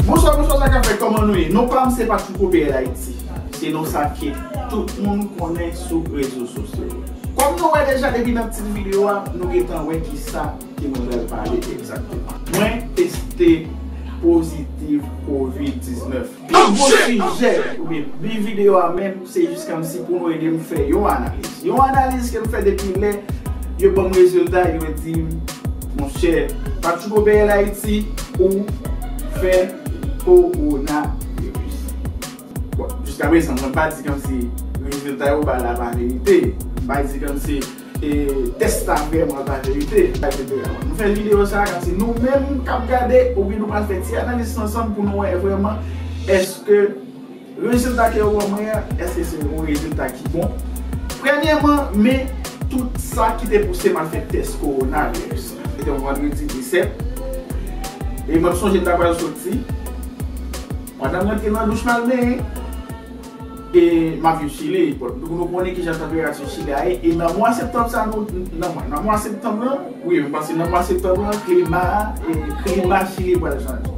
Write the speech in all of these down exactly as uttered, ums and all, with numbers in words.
Bonswa, bonswa, sa k ap fèt, kòman nou ye? Non pa m se Patrick Obey Haïti. Se non sa ke tout moun konnen sou rezo sosyo yo. Kòm nou wè deja depi nan tit videyo a, nou gentan wè kisa ke mwen pral pale egzakteman. Mwen teste pozitif kovid diznèf. Pi gwo sijè oubyen bi videyo a menm, se jis kòmsi pou nou ede m fè yon analiz. Yon analiz ke m fè depi lè yo ban m rezilta, yo di m, monchè, Patrick Obey Haïti, ou fè kowonaviris. Bon, jiska prezan, mwen pa di kòmsi rezilta yo ba la pa verite. M pa di kòmsi e tès la vrèman pa verite, etsetera. Mwen fè videyo sa a, kòmsi nou menm k ap gade, oubyen nou pral fè ti analiz ansanm pou nou wè vrèman èske rezilta ke yo ban mwen an, èske se yon rezilta ki bon. Premyèman, men tout sa ki te pouse m al fè tès kowonaviris. Se te yon vandredi disèt. E mwen sonje m ta pral soti. Pandan m rantre nan douch m al benyen, e m ap viv Chili. Bon, nou, nou konnen kijan tanperati Chili a ye. E nan mwa septanm sa, nou, nan mwa, nan mwa septanm lan, wi, m panse nan mwa septanm lan, klima, e klima Chili pral chanje.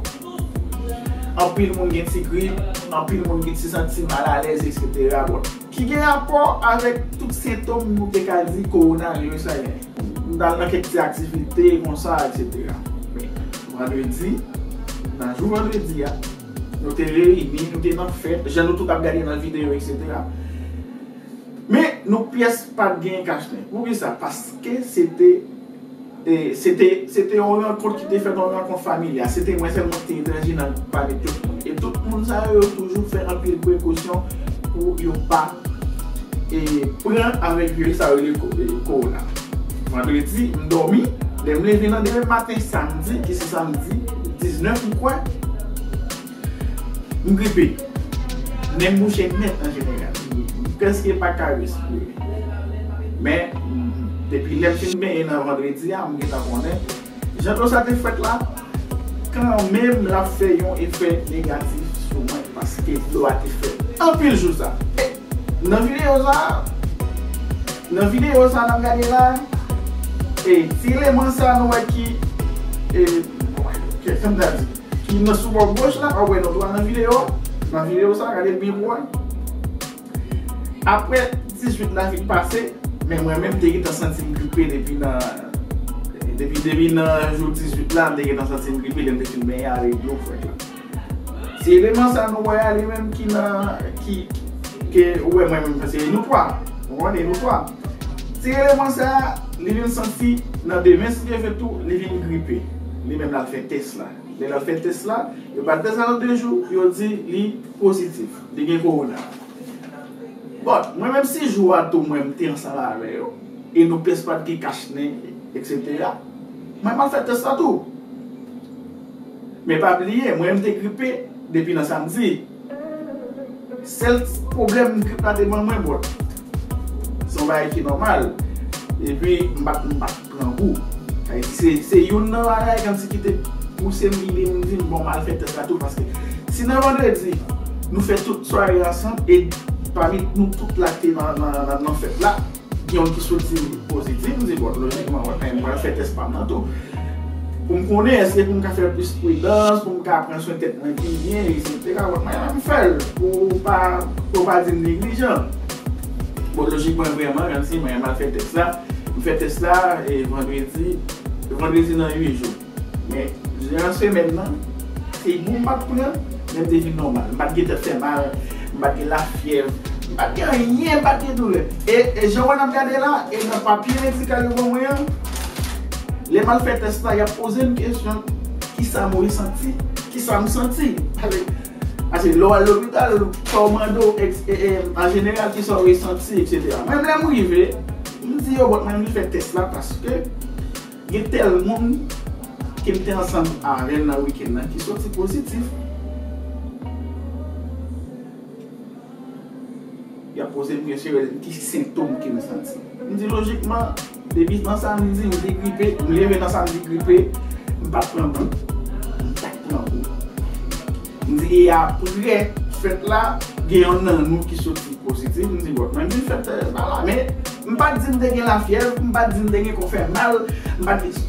Anpil moun gen ti grip, anpil moun gen ti santi malalèz, etsetera. Bon, ki gen rapò avèk tout sentòm nou te ka di kowonaviris la genyen. M t al nan kèk ti aktivite konsa, etsetera. Men, vandredi, nan jou vandredi a, nou te reyini, nou te nan fèt, jan nou tout ap gade nan videyo, etsetera. Men, nou pyès pa t gen kachnen. Poukisa? Paske se te, e, se te, se te yon rankont ki te fèt, yon rankont familyal. Se te mwen sèlman ki te etranje nan pami tout moun. E tout moun sa yo, yo toujou fè anpil prekosyon pou yo pa e pran avèk viris sa yo rele ko-, e, kowona. Vandredi, m dòmi. Lè m leve nan demen maten, samdi, ki se samdi diznèf, m kwè, m gripe. Nen m bouche nèt an jeneral. M prèske pa ka respire. Men, m, depi lè m fin benyen nan vandredi a, m gentan konnen jan dlo sa te fèt la, kanmenm l ap fè yon efè negatif sou mwen, paske dlo a te fè anpil jou sa. E nan videyo sa, nan videyo sa n ap gade la, e ti eleman sa nou wè ki, e, kèk tan m ta di, ki nan sou bò goch la, w ap wè nou twa nan videyo, nan videyo sa, gade l byen pou wè. Apre dizuit la vin pase, men mwen menm te gentan santi m gripe depi nan, depi, depi nan jou dizuit la, m te gentan santi m gripe lè m te fin benyen avèk dlo frèt la. Ti eleman sa nou wè a li menm ki nan, ki, ke ou wè mwen menm se nou twa, ou konnen nou twa. Ti eleman sa, li vin santi nan demen si Dye vle tou, li vin gripe. Li menm l al fè tès la. Lè l al fè tès la, yo ba l tès la nan de jou, yo di li pozitif, li gen kowona. Bon, mwen menm si jou a tou mwen m te ansanm avè yo, e nou pyès pa t gen kachnen, etsetera. Mwen m al fè tès la tou. Men pa bliye, mwen m te gripe depi nan samdi. Sèl pwoblèm grip la te ban mwen, bon, se yon bagay ki nòmal. Epi m pa t, m pa t pran gou. Sa vle di se, se youn nan bagay kòmsi ki te pouse m, ide m di m bon, m al fè tès la tou, paske si nan vandredi nou fè tout sware ansanm, e pami nou tout la ki te nan, nan, nan, nan fèt la, gen youn ki soti pozitif, m di bon, lojikman, wè, m pral fè tès pa m nan tou. Pou m konnen èske pou m ka fè plis pridans, pou m ka pran swen tèt mwen pi byen, etsetera. Wè, mwen menm m fè l, pou pa, pou pa di m neglijan. Bon, lojikman, vrèman, menm si mwen m al fè tès la, m fè tès la, e vandredi, vandredi nan uit jou. Men, jan semèn nan, se gou m pa t pran, M te vin nòmal. M pa t gen tèt fè mal, m pa t gen lafyèv, m pa t gen anyen, m pa t gen doulè. E, e jan w wè n ap gade la, e nan papye medikal yo ban mwen an, lè m al fè tès la, y ap poze m kesyon, kisa m resanti, kisa m santi. Pase, pase lè w al lopital, sa w mande w, eks- e, e, an jeneral, kisa w resanti, etsetera. Mwen, lè m rive, m di yo, bon, mwen vin fè tès la paske gen tèl moun ke m te ansanm avè l nan wikenn nan ki soti pozitif. Y ap poze m kesyon, ki sentòm ke m santi. M di lojikman, depi nan samdi, m te gripe, m leve nan samdi gripe, m pa t pran kou, m pa t pran kou. M di, e apre fèt la, gen yonn nan nou ki soti pozitif, m di, bon, mwen vin fèt, eh, pa la, men m pa t di m te gen lafyèv, m pa t di m te gen kò fè mal, m pa t di,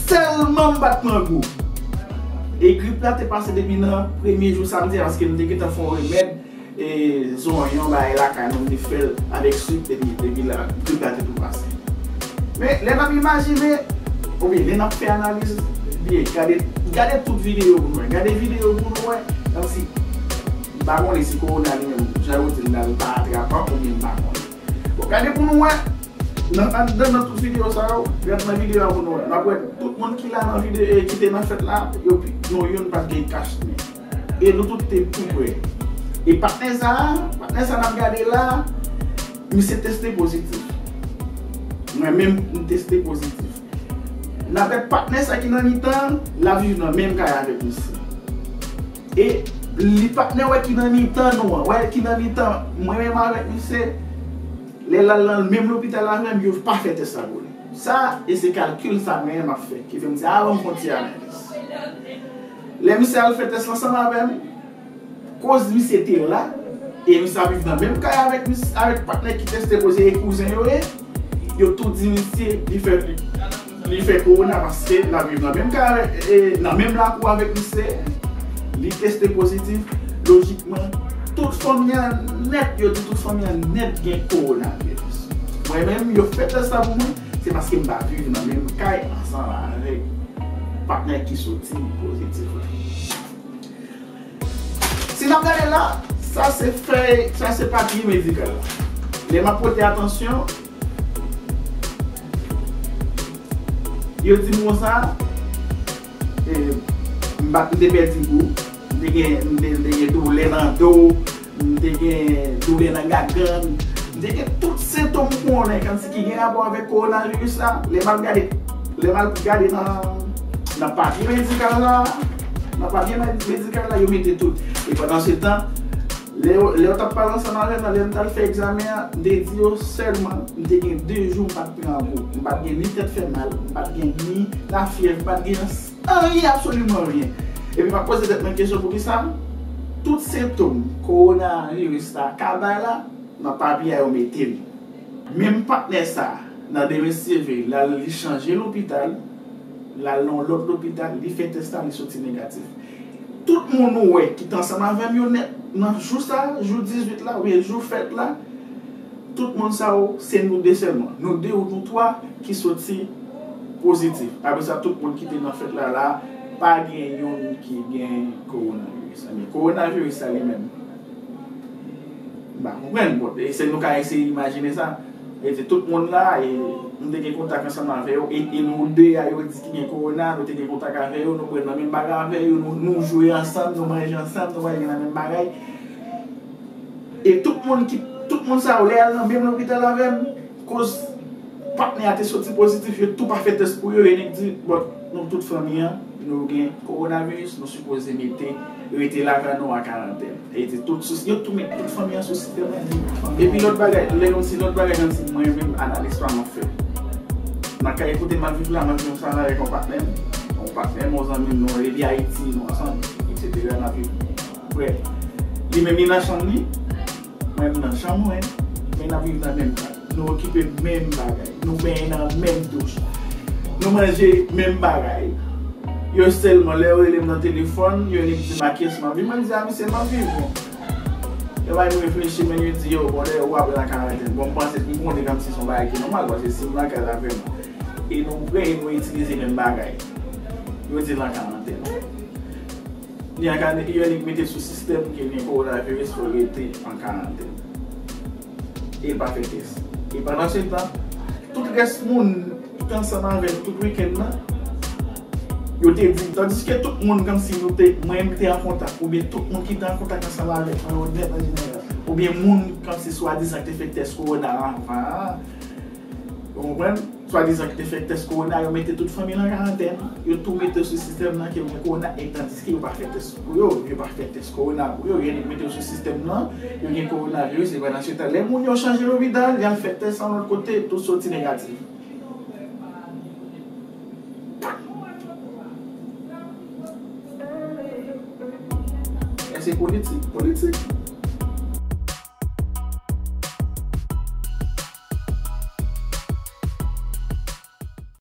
sèlman m pa t pran kou. E grip la te pase depi nan premye jou samdi a, paske m te gentan fè yon remèd, e, zonyon, bagay lakay nou, m te fè l avèk sik depi, depi la, grip la te tou pase. Men, lè n ap imajine, oubyen lè n ap fè analiz, byen, gade, gade tout videyo pou nou wè. Gade videyo pou nou wè, kòmsi, m pa konnen si kowona li menm, jan yo di l la, li pa atrapan, oubyen m pa konnen. Bon, gade pou nou wè, nan, anndan nan tout videyo sa yo, gade nan videyo a pou nou wè. N ap wè tout moun ki la nan videyo, e ki te nan fèt la, yo pi, non, youn pa t gen kach men. E nou tout te tou prè. E patnè sa a, patnè sa n ap gade la, misye teste pozitif. Mwen menm, m teste pozitif. N ap gade patnè sa ki nan mitan, l ap viv nan menm kay avèk misye. E li patnè wè ki nan mitan nou an, wè ki nan mitan mwen menm avèk misye, lè l al nan menm lopital avè m, yo pa fè tès la pou li. Sa, e se kalkil sa mwen menm m ap fè, ki fè m di, avan m fè yon ti analiz. Lè misye al fè tès la ansanm avè m, koz misye te la, e misye ap viv nan menm kay avèk mis-, avèk patnè ki teste pozitif, e kouzen yo ye, yo tou di misye, li fè, li fè kowona paske l ap viv nan menm kay avèk, e, nan menm lakou avèk misye, li teste pozitif, lojikman, tout fanmi an nèt, yo di tout fanmi an nèt gen kowonaviris. Mwen menm, yo fè tès la pou mwen, se paske m pa viv nan menm kay ansanm avèk patnè ki soti pozitif la. Si n ap gade la, sa se fèy, sa se papye medikal la. Lè m ap pote atansyon, yo di m konsa, e, m pa, m te pèdi gou, m te gen, m te, m te gen doulè nan do, m te gen doulè nan gagann, m te gen tout sentòm ou konnen, kòmsi ki gen rapò avèk kowonaviris la. Lè m al gade, lè m al gade nan, nan papye medikal la, nan papye medikal la, yo mete tout. E pandan se tan, lè yo, lè yo t ap pale ansanm avè m nan, lè m t al fè egzamen an, m te di yo sèlman, m te gen de jou m pa t pran gou. M pa t gen ni tèt fè mal, m pa t gen ni lafyèv, m pa t gen anyen, absoliman anyen. Epi m ap poze tèt mwen kesyon, poukisa tout sentòm kowonaviris la ka bay la, nan papye a yo mete l. Menm patnè sa, nan demen seve, l al li chanje lopital, l al nan yon lòt lopital, li fè tès la, li soti negatif. Tout moun ou wè ki t ansanm avè m yo nèt, nan jou sa, jou dizuit la, oubyen jou fèt la, tout moun sa yo, se nou de sèlman. Nou de ou nou twa ki soti pozitif. Apre sa, tout moun ki te nan fèt la, la, pa gen youn ki gen kowonaviris. Men kowonaviris sa li menm, m pa konprann, bon, e se nou ka eseye imajine sa. E se tout moun la, e nou te gen kontak ansanm avè yo, e, e nou de a yo di ki gen kowona, nou te gen kontak avè yo, nou pran nan menm bagay avè yo, nou, nou jwe ansanm, nou manje ansanm, nou pral gen nan menm bagay. E tout moun ki, tout moun sa yo, lè y al nan menm lopital avè m, koz patnè a te soti pozitif, yo tou pa fè tès pou yo, e nèg di, bon, nou tout fanmi an, nou gen kowonaviris, nou sipoze mete, rete lakay nou an karantèn. E te tout sou, yo tou met tout fanmi an sou sistèm nan. Epi lòt bagay, lè kòmsi lòt bagay kòmsi mwen menm analiz pa m ap fè. Nan kay kote m ap viv la, m ap viv ansanm avèk yon patnè m, yon patnè m, yon zanmi m, nou depi Ayiti, nou ansanm, etsetera, n ap viv prè. Li menm li nan chanm li, mwen m nan chanm mwen, men n ap viv nan menm kay. Nou okipe menm bagay. Nou benyen nan menm douch. Nou manje menm bagay. Yo sèlman, lè yo rele m nan telefòn, yo nik di m a kiyès m ap viv. Mwen m di a misye m ap viv, bon. Yo bay m reflechi, men yo di yo, bon, lè ou ap nan karantèn. Bon, m panse m konnen kòmsi se yon bagay ki nòmal, paske si m nan kay avè m, e nou prè, e nou itilize menm bagay. Yo di nan karantèn. Li an ka, yo annik mete sou sistèm ke li gen kowonaviris, fò l rete an karantèn. E l pa fè tès. E pandan se tan, tout rès moun ki te ansanm avè l tout wikenn nan, yo te di, tandiske tout moun kòmsi nou te, mwen menm te an kontak, oubyen tout moun ki te an kontak ansanm avèk mwen, yo nèt an jeneral, oubyen moun kòmsi swadizan ki te fè tès kowona anvan an, ou konprann? Swadizan ki te fè tès kowona, yo mete tout fanmi l an karantèn, yo tou mete yo sou sistèm nan ke yo gen kowona, e tandiske yo pa fè tès pou yo, yo pa fè tès kowona pou yo, yo annik mete yo sou sistèm nan, yo gen kowonaviris, e pandan se tan, lè moun yo chanje lopital, y al fè tès yon lòt kote, tout soti negatif. E se politik, politik.